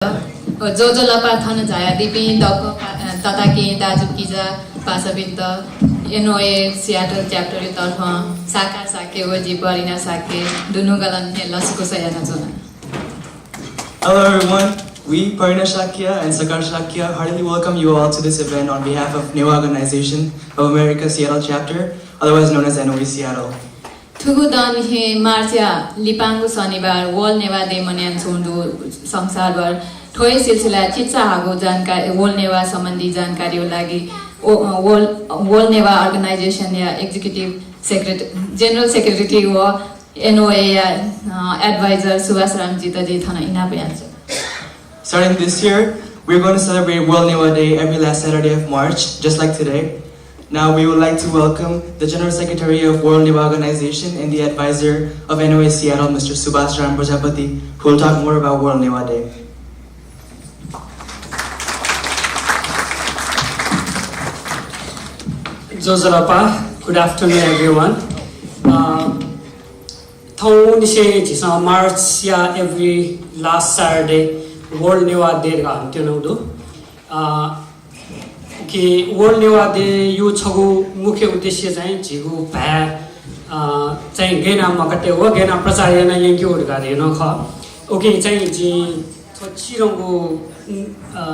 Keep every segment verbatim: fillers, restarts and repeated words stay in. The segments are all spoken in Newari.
ज्वजलपा थन झायादीपिं दक्व पा-, तताकेहेँ दाजुकिजा पासापिन्त एनओए सियाटल च्याप्टरया तर्फं साकार शाक्य व जि परिणा शाक्य दुनुगलंनिसें लसकुस यानाच्वना। Hello everyone, we, Parina Shakya and Sakar Shakya, heartily welcome you all to this event on behalf of Newa Organization of America Seattle Chapter, otherwise known as N O A Seattle. थुगु दँनिसें मार्चया लिपांगु शनिबार World Newa Day मन्यानाच्वंगु दु संसारभर। थ्व हे सिलसिलाय् चिचाहाकःगु जानकारी, World Newa सम्बन्धी जानकारीया लागि ओ-, World, World Newa Organization या executive secret-, general secretary व एनओए या, अ, advisor सुभाष रामजीत जि थन इनाप यानाच्वना। Starting this year, we're going to celebrate World Newa Day every last Saturday of March, just like today. Now, we would like to welcome the General Secretary of World Newa Organization and the advisor of N O A Seattle, Mister Subhas Ram Prajapati, who will talk more about World Newa Day. ज्वजलपा, good afternoon, everyone. अ, थौंनिसें झीसं मार्चया every last Saturday World Newa Day धकाः हनातयागु दु। अ, कि World Newa Day या छगू मुख्य उद्देश्य चाहिँ झीगु भाय्, अ, चाहिँ गय् यानाः म्वाकातये व गय् यानाः प्रचार याना यंकेगु धकाः धइगु नं खः। उकिं चाहिँ जिं थ्व चिधंगु, अ,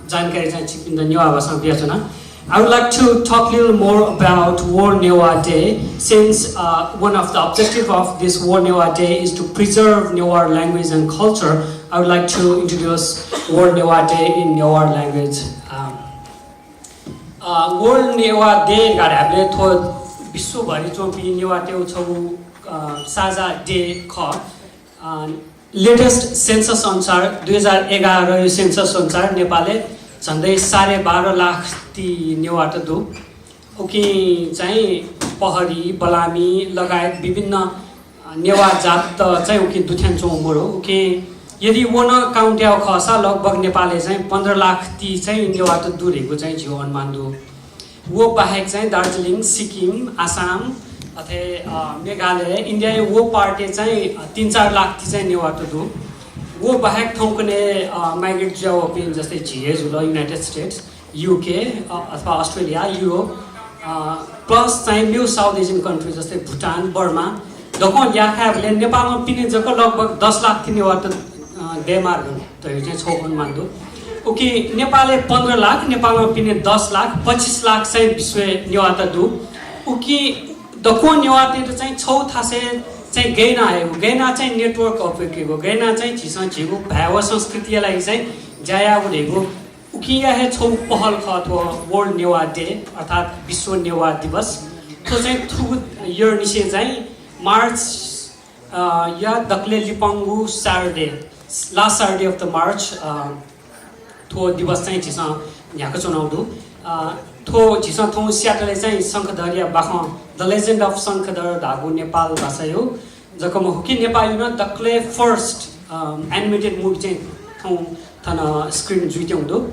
जानकारी चाहिँ छिकपिन्त नेवाः भाषां बियाच्वना। I would like to talk a little more about World Newa Day, since, uh, one of the objective of this World Newa Day is to preserve Newar language and culture. I would like to introduce World Newa Day in Newar language. Um, a, World Newa Day धकाः धायेबलय् थ्व विश्वभरि च्वंपिं नेवाःतय् छगू, अ, साझा day खः। अ, latest census अनुसार, दुई हजार एघार यो census अनुसार नेपालय् झन्डै साढे बाह्र लाख ति नेवाःत दु। उकिं चाहिँ पहरी, बलामी लगायत विभिन्न नेवाः जात चाहिँ उकिं दुथ्यानाच्वंगु मरु। उकिं यदि व नं count याःगु खःसा लगभग नेपालय् चाहिँ पन्ध्र लाख ति चाहिँ नेवाःत दु धइगु चाहिँ झीगु अनुमान दु। व बाहेक चाहिँ दार्जिलिङ, सिक्किम, आसाम, अथे, अ, मेघालय, इन्डियाया व part-य् चाहिँ, अ, तीन चार लाख ति चाहिँ नेवाःत दु। व बाहेक थौंकन्हय्, अ, migrate जुयावःपिं जस्तै झी हे जुल, United States, UK, अ, अथवा Australia, Europe, अ, plus चाहिँ मेगु South Asian country जस्तै भुटान, बर्मा दक्वं ल्याखायेबलय् नेपालं पिने जक लगभग दस लाख ति नेवाःत, अ, दयेमाः धइगु चाहिँ छगू अनुमान दु। उकिं नेपालय् पन्ध्र लाख, नेपालं पिने दस लाख, पच्चिस लाख चाहिँ विश्वय् नेवाःत दु। उकिं दक्वं नेवाःतय्त चाहिँ छगू थासय् चाहिँ गय् याना हयेगु, गय् याना चाहिँ network अप्वय्केगु, गय् याना चाहिँ झीसं झीगु भाय् व संस्कृतिया लागि चाहिँ ज्या यायेगु धइगु उकिया हे छगू पहल खः थ्व World Newa Day, अर्थात् विश्व नेवाः दिवस। थ्व चाहिँ थुगु year-निसें चाहिँ मार्च, अ, या दकलय् लिपांगु Saturday, last Saturday of the March, अ, थ्व दिवस चाहिँ झीसं न्ह्याकाच्वनागु दु। अ, थ्व झीसं थौं सियाटलय् चाहिँ शंखधरया बाखं, The Legend of शंखधर धाःगु नेपाल भाषाया जक मखु कि नेपाःया नं दकलय् first, अ, animated movie चाहिँ थौं थन screen जुइत्यंगु दु।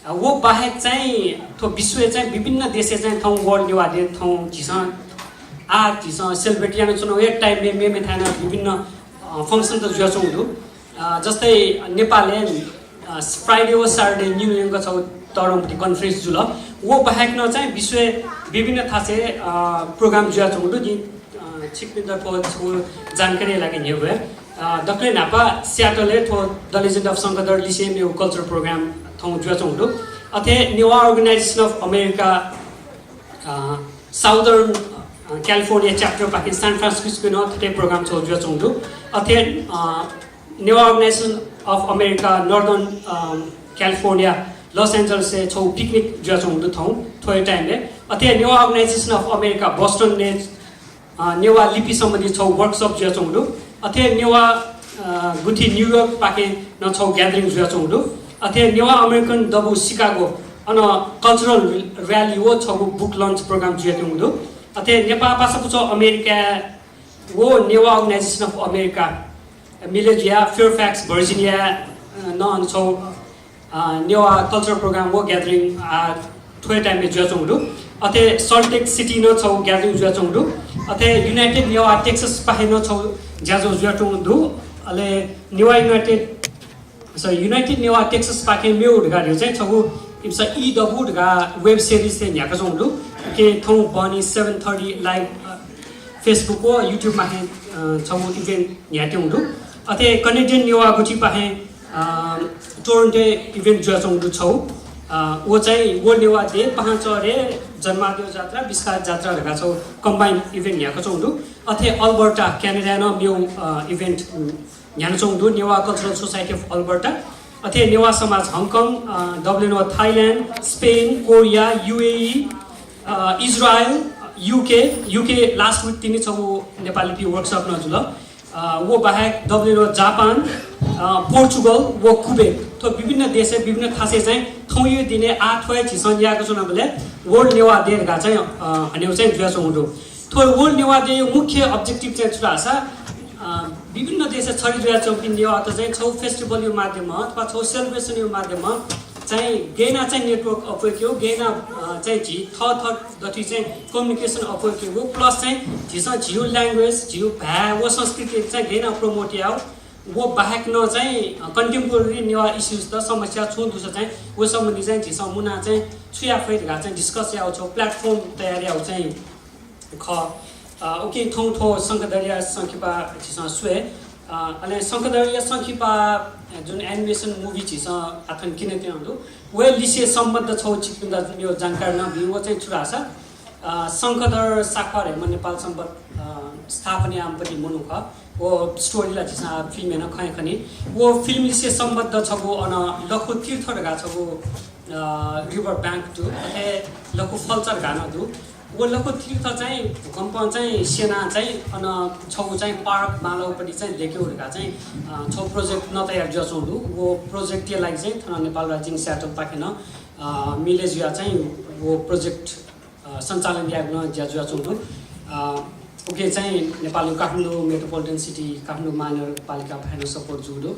अ, व बाहेक चाहिँ थ्व विश्वय् चाहिँ विभिन्न देशय् चाहिँ थौं World Newa Day थौं झीसं आः झीसं celebrate यानाच्वनागु हे time-य् मेमेथाय् नं विभिन्न, अ, function त जुयाच्वंगु दु। अ, जस्तै नेपालय्, अ, Friday व Saturday न्यू न्यंक छगू तःधंगु conference जुल। व बाहेक नं चाहिँ विश्वय् विभिन्न थासय्, अ, program जुयाच्वंगु दु। जिं, अ, छिकपिन्त थ्व छगू जानकारीया लागि न्ह्यब्वये। अ, दकलय् न्हापा सियाटलय् थ्व The Legend of शंखधर लिसें मेगु culture program थौं जुयाच्वंगु दु। अथे Newah Organization of America, a, Southern, अ, California chapter पाखें San Francisco नं थथे program छगू जुयाच्वंगु दु। अथे, अ, Newah Organization of America Northern, a, California, Los Angeles-य् छगू picnic जुयाच्वंगु दु थौं, थ्व हे time-य्। अथे Newah Organization of America Boston-य्, अ, नेवाः लिपि सम्बन्धी छगू workshop जुयाच्वंगु दु। अथे नेवाः, अ, गुथि New York पाखें नं छगू gathering जुयाच्वंगु दु। अथे नेवाः American दबू Chicago, अन cultural rally व छगू book launch program जुयाच्वंगु दु। अथे नेपाः पासापुचः अमेरिका व Newah Organization of America मिले जुयाः Fairfax, Virginia, अ, नं छगू, अ, नेवाः culture program व gathering, अ, थ्व हे time-य् जुयाच्वंगु दु। अथे Salt Lake City नं छगू gathering जुयाच्वंगु दु। अथे United Newah Texas पाखें नं छगू ज्याझ्वः जुयाच्वंगु दु। अले Newah United सो युनाइटेड नेवाः टेक्ससपाखें मेगु धकाः धइगु चाहिँ छगू इमिसं ई दबू धकाः वेब सिरिज थें न्ह्याकाच्वंगु दु। उकिं थौं बहनी seven thirty live, अ, Facebook व YouTube माथें, अ, छगू इभेन्ट न्ह्याकेगु दु। अथे कनेडियन नेवाः गुथिपाखें, अ, टोरोन्टोय् इभेन्ट जुयाच्वंगु दु छगू। अ, व चाहिँ World Newah Day, पाहांचःह्रे, जन्माद्यः जात्रा, बिस्काः जात्रा धकाः छगू कम्बाइन इभेन्ट न्ह्याकाच्वंगु दु। अथे अल्बर्टा, क्यानाडाय् नं मेगु, अ, इभेन्ट, उम्, न्ह्यानाच्वंगु दु, Newah Cultural Society of Alberta। अथे नेवाः समाज हङकङ, अ, W N O Thailand, Spain, Korea, UAE, अ, Israel, UK, UK last week तिनि छगू नेपालीपिं वर्कसप नं जुल। अ, व बाहेक डब्लुएनओ जापान, अ, पोर्चुगल व कुबेत, थ्व विभिन्न देशय्, विभिन्न थासय् चाहिँ थौंया दिनय् आः थ्व हे झीसं न्यायेकाच्वनाबलय् World Newah Day धकाः चाहिँ, अ, हनेगु चाहिँ जुयाच्वंगु दु। थ्व World Newah Day या मुख्य objective चाहिँ छु धाःसा, अ, विभिन्न देशय् छरित जुयाच्वंपिं नेवाःत चाहिँ छगू फेस्टिभलया माध्यमं अथवा छगू सेलिब्रेसनया माध्यमं चाहिँ गय् याना चाहिँ network अप्वय्केगु, गय् याना, अ, चाहिँ झी थःथः दथुइ चाहिँ communication अप्वय्केगु, plus चाहिँ झीसं झीगु language, झीगु भाय् व संस्कृति चाहिँ गय् याना promote यायेगु, व बाहेक नं चाहिँ, अ, contemporary नेवाः issues त समस्या छुं दुसा चाहिँ व सम्बन्धी चाहिँ झीसं मुना चाहिँ छु याये फइ धकाः चाहिँ discuss यायेगु छगू platform तयार यायेगु चाहिँ खः। अ, उकिं थौं थ्व शंखधरया संकिपा झीसं स्वये। अ, अले शंखधरया संकिपा, अ, जुन animation movie झीसं आः थन क्यनातयागु दु, व लिसे सम्बद्ध छगू छिकपिन्त मेगु जानकारी नं बी, व चाहिँ छु धाःसा, अ, शंखधर साख्वाः धयाम्ह नेपाल संवत्, अ, स्थापना याःम्ह मनू खः। व story ला झीसं आः फिल्मय् नं खने खनी। व फिल्म लिसे सम्बद्ध छगू अन लखु तीर्थ धकाः छगू, अ, river bank दु, अथे लखु फल्चा धकाः नं दु। व लखु तीर्थ चाहिँ भूकम्पं चाहिँ स्यनाः चाहिँ अन छगू चाहिँ park मालौपट्टि चाहिँ दयेकेगु धकाः चाहिँ, अ, छगू project नतयार जुयाच्वंगु दु। व project या लागि चाहिँ थन नेपाल राज्य Seattle पाखें नं, अ, मिले जुयाः चाहिँ व project, अ, सञ्चालन यायेगु नं ज्या जुयाच्वंगु दु। अ, उकिं चाहिँ नेपालया काठमाडौं metropolitan city, काठमाडौं महानगरपालिकापाखें नं support जूगु दु।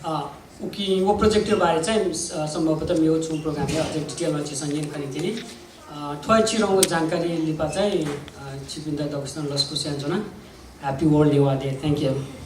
अ, उकिं व project या बारे चाहिँ, अ, सम्भवतः मेगु छुं program य् अझ detail नं झीसं न्यने खनी तिनि। अ, थ्व हे चिधंगु जानकारी लिपा चाहिँ, अ, छिकपिन्त दक्वसिनं लसकुस यानाच्वना। Happy World Newah Day। Thank you।